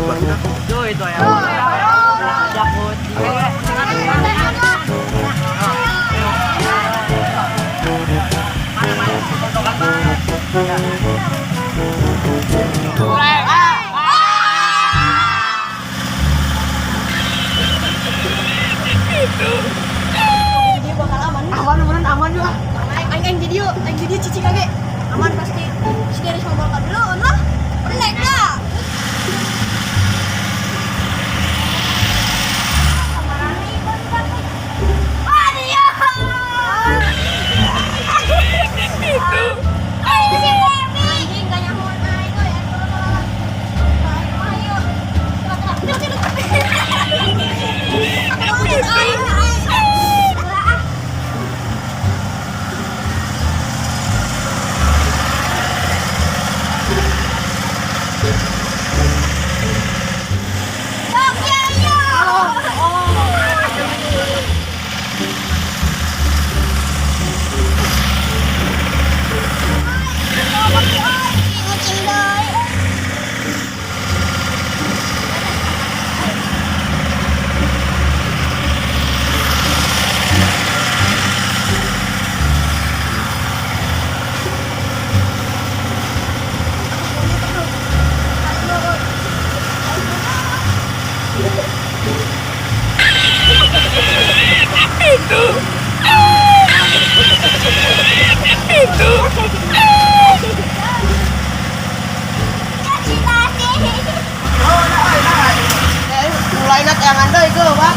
Barudak. Tuh itu ya. Ada kucing. Dia bakal aman. Aman beneran aman juga. Aing aing jadi yuk, aing jadi cicing kage. Aman pasti. Si dari sama bakal dulu lah. Naik dah. Ayo si Barbie. Anjing gak nyahoan aing euy. Ayo. Ayo. Ayo. Eh, mulai nak yang anda itu, Pak.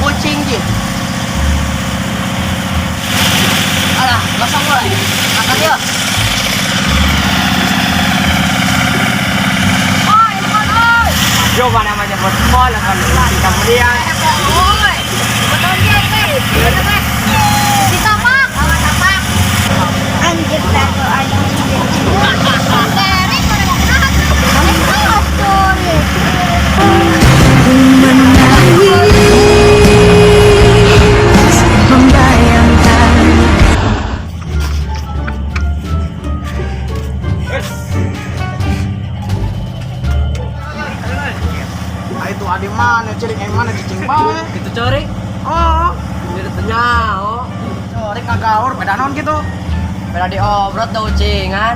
Kucing ji. Alah, gosong mulai. Makan yuk. Coba namanya bot akan kemudian. Si tapak, awas tapak. Anjir tato anjir. Derek mana mau kena? Sorry. Menangis membayangkan. Ah, itu adi mana cering yang mana cicing bae. Gitu cori. Oh, Jadi tanya, oh. corik ngagaur beda naon gitu. Beda diobrot dah ucingan.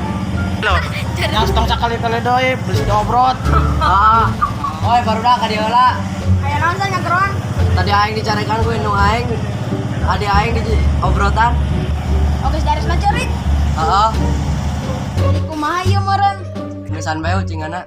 Yang setong sakali kali doi beli diobrot. Ah. Oi, baru dah ka dieu heula. Aya naon sa nyageron? Tadi aing dicarekan ku indung aing. Adi aing di obrotan. Oke, dari sana cerik. Heeh. Jadi kumaha ieu meureun? Geussan bae ucinganna.